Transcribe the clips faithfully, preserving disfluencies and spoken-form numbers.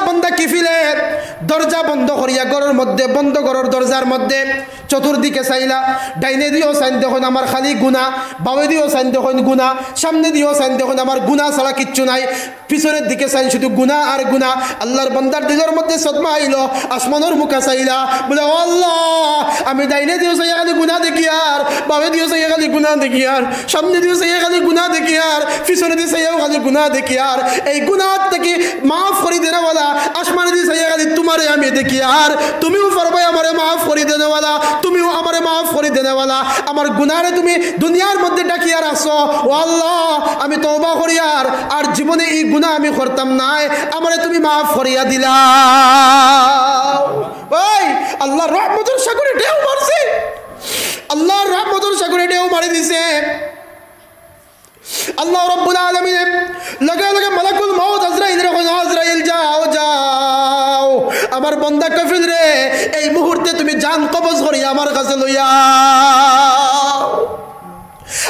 বন্দা কিফিলে দরজা বন্ধ করিয়া ঘরর মধ্যে, বন্ধ ঘরর দরজার মধ্যে চতুর্দিকে চাইলা, ডাইনে দিও চাইন দেখইন আমার খালি গুনা, বামে দিও চাইন দেখইন গুনা, সামনে দিও চাইন দেখইন আমার গুনা ছাড়া কিচ্ছু নাই। পিছনর দিকে চাইন শুধু গুনা আর গুনা। আল্লার বন্দার দিলর মধ্যে সদমা আইলো, আসমানর মুখা চাইলা, বলে, "ও আল্লা, আমি ডাইনে দিও চাইয়া খালি গুনা দেখিয়ার, বামে দিও চাইয়া খালি গুনা দেখিয়ার, সামনে দিও চাইয়া খালি গুনা দেখিয়ার, পিছনে দিও চাইয়াও খালি গুনা দেখিয়ার। এই গুনা থাকি মাফ করি দেনেওয়ালা, আসমানে দিও চাইয়া খালি তুমারে আমি দেখিয়ার। তুমিও পারবায় আমারে মাফ করি দেনেওয়ালা, তুমিও আমারে মাফ করি দেনেওয়ালা। আমার গুনারে তুমি দুনিয়ার মধ্যে ডাকিয়া রাখছো। ও আল্লা, আমি তওবা করিয়ার, আর জীবনে এই গুনা আমি করতাম নায়, আমারে তুমি মাফ করিয়া দিলাও।" ওই আল্লার রহমতর সাগরে ঢেউ মারছে, আল্লার রহমতর সাগরে ঢেউ মারি দিছে। আল্লা রাব্বুল আলামিনে লগে লগে মালাকুল মউত আজরাইলরে কইন, "আজরাইল, যাও, যাও, আমার বন্দা কফিলরে এই মুহূর্তে তুমি জান কবজ করিয়া আমার কাছে লইয়া আও।"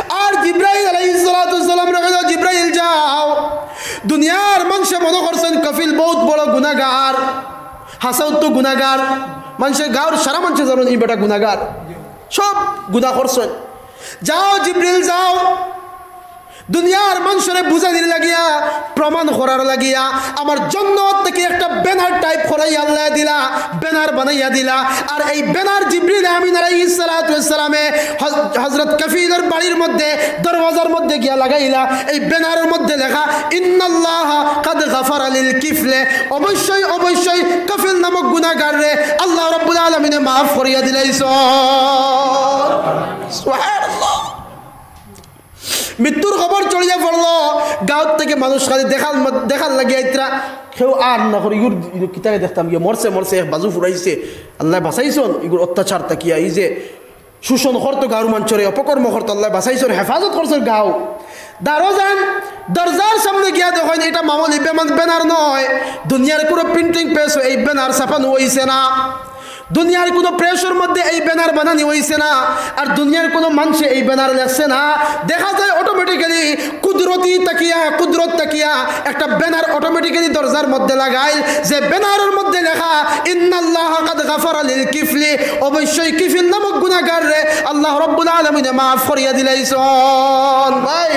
আর জিব্রাইল আলাইহিস সালাতু ওয়াস সালামরে কইন, "জিব্রাইল, যাও।" দুনিয়ার মানষে মনো করছইন কফিল বউত বড় গুনাগার, হাছাউ তো গুনাগার, মানষে গাউর সারা মানষে জানইন ই বেটা গুনাগার, সব গুনা করছইন। যাও জিব্রাইল, যাও, দুনিয়ার মানষরে বুঝানির লাগিয়া, প্রমাণ করার লাগিয়া, আমার জন্নত থাকি একটা ব্যানার টাইপ করাইয়া আল্লায় দিলা, ব্যানার বানাইয়া দিলা। আর এই ব্যানার জিব্রাইল আমিন আলাইহিস সালাতু ওয়াস সালামে হজ-, হজরত কফিলর বাড়ির মধ্যে, দরওয়াজার মধ্যে গিয়া লাগাইলা। এই ব্যানারর মধ্যে লেখা, "ইন্নাল্লাহা কাদ গাফারা লিল কিফলে", অবশ্যই, অবশ্যই কফিল নামক গুনাগাররে আল্লা রাব্বুল আলামিনে মাফ করিয়া দিলাইছইন। সুবহানাল্লাহ। মৃত্যুর খবর ছড়িয়া পড়লো, গাউত থাকি মানুষ খালি দেখার মত-, দেখার লাগি আইতরা, কেউ আর না করে, ইগুর, ইগুর কিতারে দেখতাম গিয়া, মরছে, মরছে, এক বাজু ফুরাইছে, আল্লায় বাঁচাইছইন, ইগুর অত্যাচার থাকিয়া, এই যে শোষণ করতো গাউর মানষরে, অপকর্ম করতো, আল্লায় বাঁচাইছইন, হেফাজত করছইন গাউ। দারোজান দরজার সামনে গিয়া দেখইন, এটা মামুলি বেমান-, ব্যানার নয়, দুনিয়ার কোনো printing press-ও এই ব্যানার ছাপানো অইছে না। দুনিয়ার কোনো press-র মধ্যে এই ব্যানার বানানি অইছে না, আর দুনিয়ার কোনো মানষে এই ব্যানার লেখছে না। দেখা যায় automatically কুদরতি তাকিয়া, কুদরত তাকিয়া একটা ব্যানার automatically দরজার মধ্যে লাগাইল, যে ব্যানারর মধ্যে লেখা, "ইন্নাল্লাহা কাদ গাফারা লিল কিফলি", অবশ্যই কিফিল নামক গুনাগাররে আল্লাহ রাব্বুল আলামিনে মাফ করিয়া দিলাইছইন। ভাই,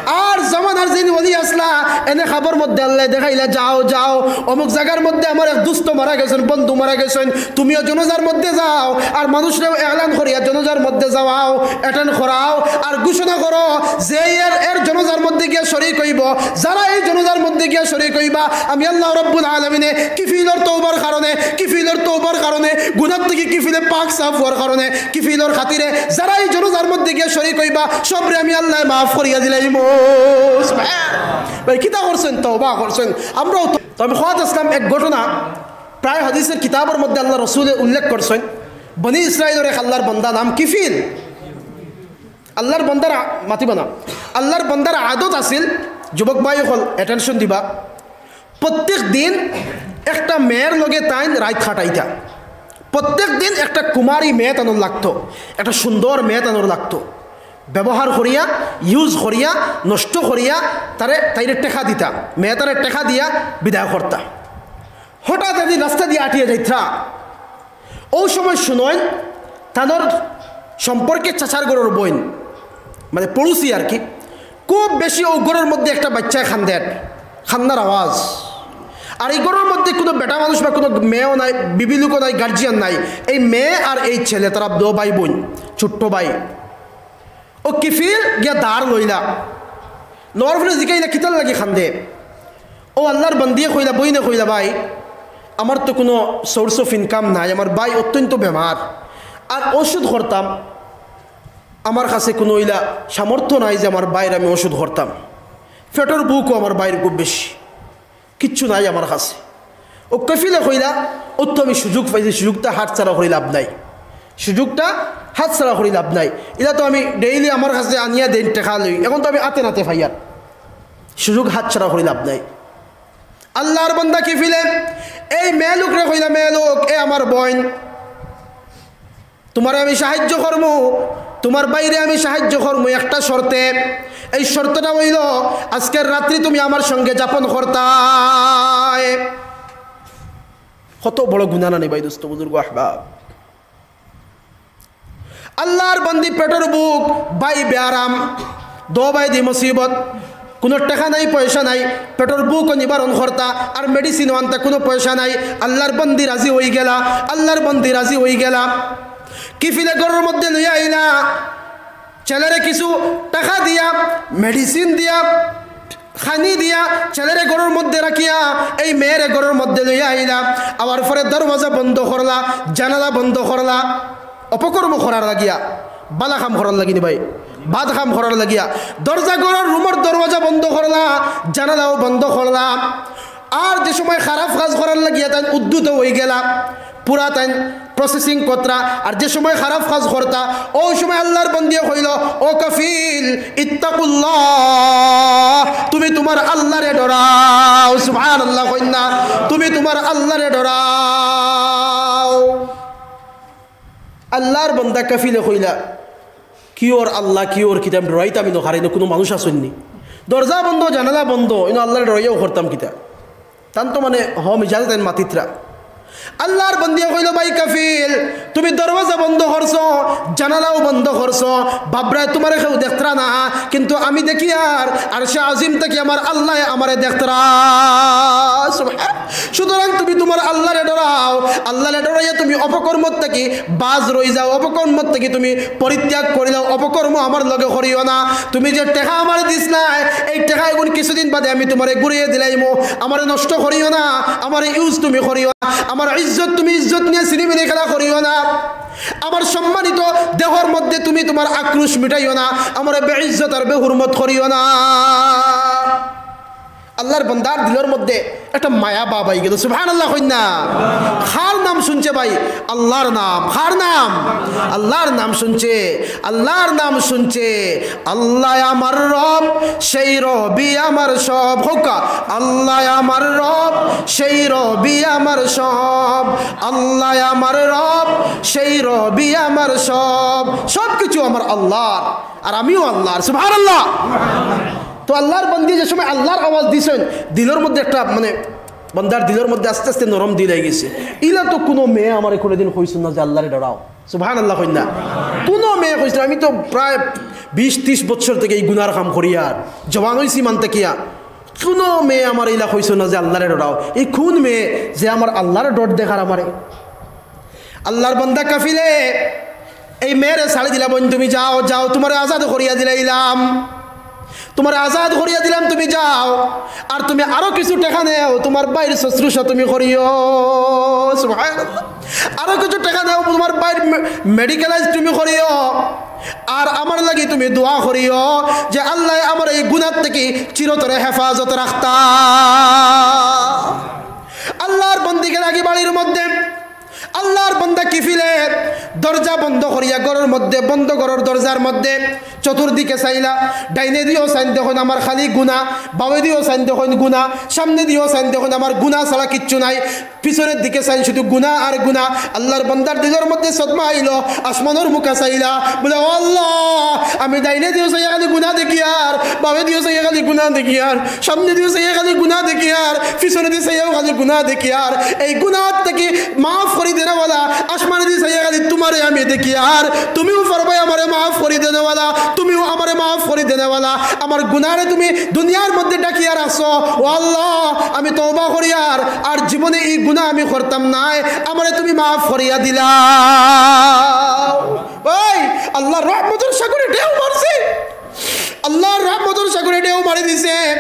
আর জমানার যিন ওলি আছলা, এনে খাবর মধ্যে আল্লায় দেখাইলা, "যাও, যাও, অমুক জাগার মধ্যে আমার এক দুস্ত মারা গেছইন, বন্ধু মারা গেছইন, তুমিও জনাজার মধ্যে যাও, আর মানুষরেও এলান করিয়া জনাজার মধ্যে যাওয়াও, attend করাও, আর ঘোষণা করো যে এর, এর জনাজার মধ্যে গিয়া শরিক অইবো, যারা এই জনাজার মধ্যে গিয়া শরিক অইবা, আমি আল্লাহ রাব্বুল আলামিনে কিফিলর তওবার কারণে, কিফিলর তওবার কারণে, গুনাহ থাকি কিফিলে পাক সাফ অওয়ার কারণে, কিফিলর খাতিরে যারা এই জনাজার মধ্যে গিয়া শরিক অইবা, সবরে আমি আল্লায় মাফ করিয়া দিলাইমু।" ভাই, কিতা করছইন? তওবা করছইন। আমরাও তো, তো আমি কওয়াত আছলাম এক ঘটনা, প্রায় হাদিসর কিতাবর মধ্যে আল্লার রসুলে উল্লেখ করছইন, বনি ইসরাইলর এক আল্লার বন্দা নাম কিফিল। আল্লার বন্দার আ-, মাতিবা না, আল্লার বন্দার আদত আছিল, যুবক ভাই অকল attention দিবা, প্রত্যেক দিন একটা মেয়ের লগে তাইন রাইত কাটাইতা। প্রত্যেক দিন একটা কুমারী মেয়ে তানর লাগতো, একটা সুন্দর মেয়ে তানর লাগতো। ব্যবহার করিয়া, use করিয়া, নষ্ট করিয়া তারে, তাইরে টেকা দিতা, মেয়ে তারে টেকা দিয়া বিদায় করতা। হঠাৎ একদিন রাস্তা দিয়া আটিয়া যাইতরা, অউ সময় শুনইন তানর সম্পর্কে চাচার ঘরর বইন, মানে পড়োশি আর কি, খুব বেশি অউ ঘরর মধ্যে একটা বাইচ্চায় কান্দের, কান্দার আওয়াজ। আর ই ঘরর মধ্যে কোনো বেটা মানুষ বা কোনো মেয়েও নাই, বিবি লোকও নাই, guardian নাই। এই মেয়ে আর এই ছেলে, তারা দুইও ভাই বইন, ছোট্ট ভাই। অউ কিফিল গিয়া দাঁড় লইলা, লওয়ার পরে জিকাইলা, "কিতার লাগি কান্দে?" অউ আল্লার বন্দিয়ে কইলা, বইনে কইলা, "ভাই, আমার তো কোনো source of income নাই, আমার ভাই অত্যন্ত বেমার, আর ওষুধ করতাম, আমার কাছে কোনো ইলা সামর্থ্য নাই যে আমার ভাইর আমি ওষুধ করতাম, পেটর ভুকও আমার ভাইর খুব বেশি, কিচ্ছু নাই আমার কাছে।" অউ কিফিলে কইলা, "অউ তো আমি সুযোগ পাইছি, সুযোগটা হাতছাড়া করি লাভ নাই, সুযোগটা হাতছাড়া করি লাভ নাই। ইলা তো আমি daily আমার কাছে আনিয়া দেইন, টেকা লই, এখন তো আমি আতে নাতে পাইয়ার, সুযোগ হাতছাড়া করি লাভ নাই।" আল্লার বন্দা কিফিলে এই মেয়েলোকরে কইলা, "মেয়েলোক, এ আমার বইন, তুমারে আমি সাহায্য করমু, তুমার ভাইরে আমি সাহায্য করমু একটা শর্তে। এই শর্তটা অইলো, আজকের রাত্রি তুমি আমার সঙ্গে যাপন করতায়।" কত বড় গুনা নানি ভাই, দোস্ত, বুজুর্গ, আহবাব। আল্লার বন্দি পেটর ভুক, ভাই বেয়ারাম, দো ভাই দি মুসিবত, কুনু টেকা নাই, পয়সা নাই, পেটর ভুকও নিবারণ করতা, আর medicine আনতা কুনু পয়সা নাই। আল্লার বন্দি রাজি অইগেলা, আল্লার বন্দি রাজি অইগেলা। কিফিলে ঘরর মধ্যে লইয়া আইলা, ছেলেরে কিছু টেকা দিয়া, medicine দিয়া, খানি দিয়া, ছেলেরে ঘরর মধ্যে রাখিয়া, এই মেয়েরে ঘরর মধ্যে লইয়া আইলা। আওয়ার পরে দরওয়াজা বন্ধ করলা, জানালা বন্ধ করলা, অপকর্ম করার লাগিয়া, বালা কাম করার লাগি নি ভাই, বাদ কাম করার লাগিয়া। দরজা ঘরর রুমর দরওয়াজা বন্ধ করলা, জানালাও বন্ধ করলা। আর যে সময় খারাপ কাজ করার লাগিয়া তাইন উদ্যত অইগেলা, পুরা তাইন processing করতরা, আর যে সময় খারাপ কাজ করতা, অউ সময় আল্লার বন্দিয়ে কইল, "ও কাফিল, ইত্তাকুল্লাহ, তুমি তুমার আল্লারে ডরাও।" সুবহানাল্লাহ কইন না, "তুমি তুমার আল্লারে ডরাও।" আল্লার বন্দা কাফিলে কইলা, "কিওর আল্লাহ, কিওর কিতাব, ডরাইতাম নি, কুনু মানুষ আছইন নি? দরজা বন্ধ, জানালা বন্ধ, ইনো আল্লারে ডরাইয়াও করতাম কিতা?" তান তো মানে হম ইজাজত তাইন মাতিতরা। আল্লার বন্দিয়ে কইল, "ভাই কাফিল, তুমি দরওয়াজা বন্ধ করছো, জানালাও বন্ধ করছো, বাবরায় তুমারে কেউ দেখতরা না, কিন্তু আমি দেখিয়ার, আরশে আজিম থাকি আমার আল্লায় আমারে দেখতরা।" সুবহান-, সুতরাং তুমি তুমার আল্লারে ডরাও, আল্লারে ডরাইয়া তুমি অপকর্মর থাকি বাজ রই যাও, অপকর্মর থাকি তুমি পরিত্যাগ করি দাও, অপকর্ম আমার লগে করিও না। তুমি যে টেকা আমারে দিছলায়, এই টেকা এগুন কিছুদিন বাদে আমি তুমারে ঘুরিয়ে দিলাইমু। আমারে নষ্ট করিও না, আমারে use তুমি করিও না, আমার ইজ্জত তুমি ইজ্জত নিয়া ছিনিমিনি খেলা করিও না, আমার সম্মানিত দেহর মধ্যে তুমি তুমার আক্রোশ মিটাইও না, আমারে বেইজ্জত আর বেহুরমত করিও না। আল্লার বন্দার দিলর মধ্যে একটা মায়া ভাব আইগেল। সুবহানাল্লাহ কইন না। কার নাম শুনছে ভাই? আল্লার নাম। কার নাম? আল্লার নাম শুনছে। আল্লার নাম শুনছে। আল্লাহ আমার রব, সেই রবি আমার সব। কউক্কা, আল্লাহ আমার রব, সেই রবি আমার সব। আল্লাহ আমার রব, সেই রবি আমার সব। সব কিছু আমার আল্লার, আর আমিও আল্লার। সুবহানাল্লাহ। তো আল্লার বন্দি যে সময় আল্লার আওয়াজ দিছইন, দিলর মধ্যে একটা, মানে, বন্দার দিলর মধ্যে আস্তে আস্তে নরম দিল আইগেছে। ইলা তো কুনু মেয়ে আমারে কুনুদিন কইছইন না যে আল্লারে ডরাও। সুবহানাল্লাহ কইন না। কুনু মেয়ে কইছইন না, আমি তো প্রায় বিশ তিরিশ বছর থাকি এই গুনার কাম করিয়ার, জওয়ান অইছি মান থাকিয়া। কুনু মেয়ে আমারে ইলা কইছইন না যে আল্লারে ডরাও। ই কুন মেয়ে যে আমার আল্লারে ডর দেখার আমারে? আল্লার বন্দা কাফিলে এই মেয়েরে ছাড়ি দিলা, "বইন, তুমি যাও, যাও, তুমারে আজাদ করিয়া দিলাইলাম, তুমারে আজাদ করিয়া দিলাম, তুমি যাও। আর তুমি আরো কিছু টেকা নেও, তুমার ভাইর শুশ্রূষা তুমি করিও।" সুবহানাল্লাহ। "আরো কিছু টেকা নেও, তুমার ভাইর মে-, medicalize তুমি করিও। আর আমার লাগি তুমি দোয়া করিও যে আল্লায় আমার এই গুনার থাকি চিরতরে হেফাজত রাখতা।" আল্লার বন্দিকে লাগি বাড়ির মধ্যে আল্লার বন্দা কিফিলে দরজা বন্ধ করিয়া ঘরর মধ্যে, বন্ধ ঘরর দরজার মধ্যে চতুর্দিকে চাইলা, ডাইনে দিও চাইন দেখইন আমার খালি গুনা, বাওয়ে দিও চাইন দেখইন গুনা, সামনে দিও চাইন দেখইন আমার গুনা ছাড়া কিচ্ছু নাই। পিছনের দিকে চাইন শুধু গুনা আর গুনা। আল্লার বন্দার দিলর মধ্যে সদমা আইলো, আসমানর মুখা চাইলা, বলে, "ও আল্লাহ, আমি ডাইনে দিও চাইয়া খালি গুনা দেখিয়ার, বাওয়ে দিও চাইয়া খালি গুনা দেখিয়ার।" সামনে দিও চাইয়া খালি গুনা দেখিয়ার, পিছনে দি চাইয়াও খালি গুনা দেখিয়ার। এই গুনার থাকি মাফ করি দেনেওয়ালা, আসমানে দি চাইয়া খালি তুমারে আমি দেখিয়ার। তুমিও পারবায় আমারে মাফ করি দেনেওয়ালা, তুমিও আমারে মাফ করি দেনেওয়ালা। আমার গুনারে তুমি দুনিয়ার মধ্যে ডাকিয়া রাখছো। ও আল্লাহ, আমি তওবা করিয়ার, আর জীবনে এই গুনা আমি করতাম নায়, আমারে তুমি মাফ করিয়া দিলাও। ভাই, আল্লার রহমতর সাগরে ঢেউ মারছে, আল্লার রহমতর সাগরে ঢেউ মারি দিছে।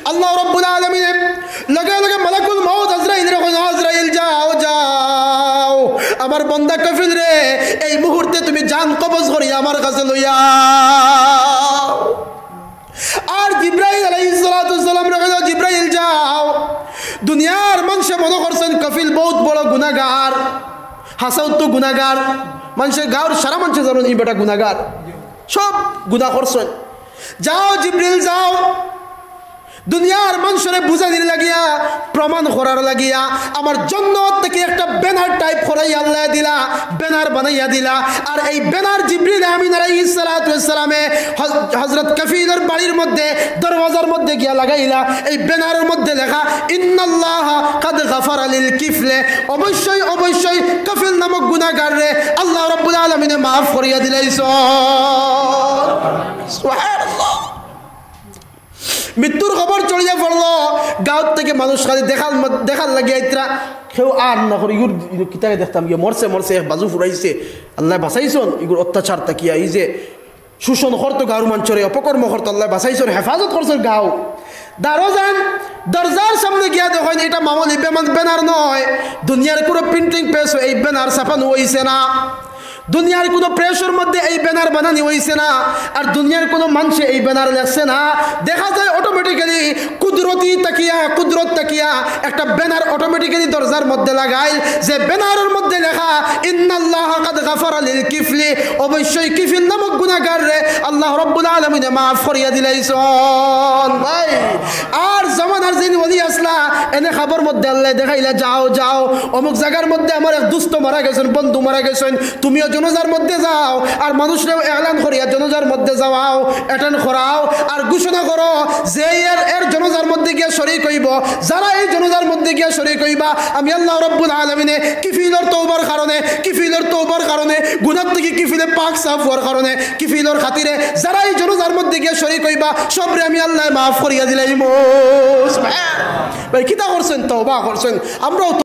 আল্লাহ রাব্বুল আলামিনে লগে লগে মালাকুল মউত আজরাইলরে কইন, "আজরাইল, যাও, যাও, আমার বন্দা কাফিলরে এই মুহূর্তে তুমি জান কবজ করি আমার কাছে লইয়া আও।" আর জিব্রাইল আলাইহিস সালাতু ওয়াস সালামরে কইন, "জিব্রাইল, যাও, দুনিয়ার মানষে মনো করছইন কাফিল বউত বড় গুনাগার, হাছাউ তো গুনাগার, মানষে গাউর সারা মানষে জানইন ই বেটা গুনাগার, সব গুনা করছইন।" যাও জিব্রিল যাও, দুনিয়ার মানষরে বুঝানির লাগিয়া, প্রমাণ করার লাগিয়া আমার জন্নত থাকি একটা ব্যানার টাইপ করাইয়া আল্লায় দিলা, ব্যানার বানাইয়া দিলা। আর এই ব্যানার জিবরিল আমিন আলাইহিস সালাতু ওয়াস সালামে হজ-, হযরত কাফিলর বাড়ির মধ্যে, দরওয়াজার মধ্যে গিয়া লাগাইলা। এই ব্যানারর মধ্যে লেখা, "ইন্নাল্লাহা কাদ গাফারা লিল কিফলে", অবশ্যই, অবশ্যই কাফিল নামক গুনাহগাররে আল্লাহ রাব্বুল আলামিনে মাফ করিয়া দিলাইছইন। সুবহানাল্লাহ। মৃত্যুর খবর ছড়িয়া পড়লো, গাঁওত থাকি মানুষ খালি দেখার মত-, দেখার লাগিয়া আইতরা, কেউ আর না করে, ইগুর, ইগুর কিতারে দেখতাম গিয়া, মরছে, মরছে, এক বাজু ফুরাইছে, আল্লায় বাঁচাইছইন, ইগুর অত্যাচার থাকিয়া, এই যে শোষণ করতো গাঁওর মানষরে, অপকর্ম করতো, আল্লায় বাঁচাইছইন, হেফাজত করছইন গাঁও। দারো যাইন, দরজার সামনে গিয়া দেখইন, ইটা মামুলি বেমান-, ব্যানার নায়, দুনিয়ার কুনু প্রিন্টিং প্রেসো এই ব্যানার ছাপানো অইছে না। দুনিয়ার কুনু প্রেসর মধ্যে এই ব্যানার বানানি অইছে না, আর দুনিয়ার কুনু মানষে এই ব্যানার লেখছে না। দেখা যায় অটোমেটিক্যালি কুদরতি থাকিয়া, কুদরত থাকিয়া একটা ব্যানার অটোমেটিক্যালি দরজার মধ্যে লাগাইল, যে ব্যানারর মধ্যে লেখা, "ইন্নাল্লাহা কাদ গাফারা লিল কিফলি", অবশ্যই কিফিল নামক গুনাহগাররে আল্লাহ রাব্বুল আলামিনে মাফ করিয়া দিলাইছইন। ভাই, আর জমানার যেইন ওলি আছলা, এনে খাবর মধ্যে আল্লায় দেখাইলা, "যাও, যাও, অমুক জাগার মধ্যে আমার এক দুস্ত মারা গেছইন, বন্ধু মারা গেছইন, তুমিও জনাজার মধ্যে যাও, আর মানুষরেও এলান করিয়া জনাজার মধ্যে যাওয়াও, অ্যাটেন্ড করাও, আর ঘোষণা করো যে এর, এর জনাজার মধ্যে গিয়া শরিক অইবো। যারা এই জনাজার মধ্যে গিয়া শরিক অইবা, আমি আল্লাহ রাব্বুল আলামিনে কিফিলর তওবার কারণে, কিফিলর তওবার কারণে, গুনাহ থাকি কিফিলে পাক সাফ অওয়ার কারণে, কিফিলর খাতিরে যারা এই জনাজার মধ্যে গিয়া শরিক অইবা, সবরে আমি আল্লায় মাফ করিয়া দিলাইমু।" ভাই, কিতা করছইন? তওবা করছইন। আমরাও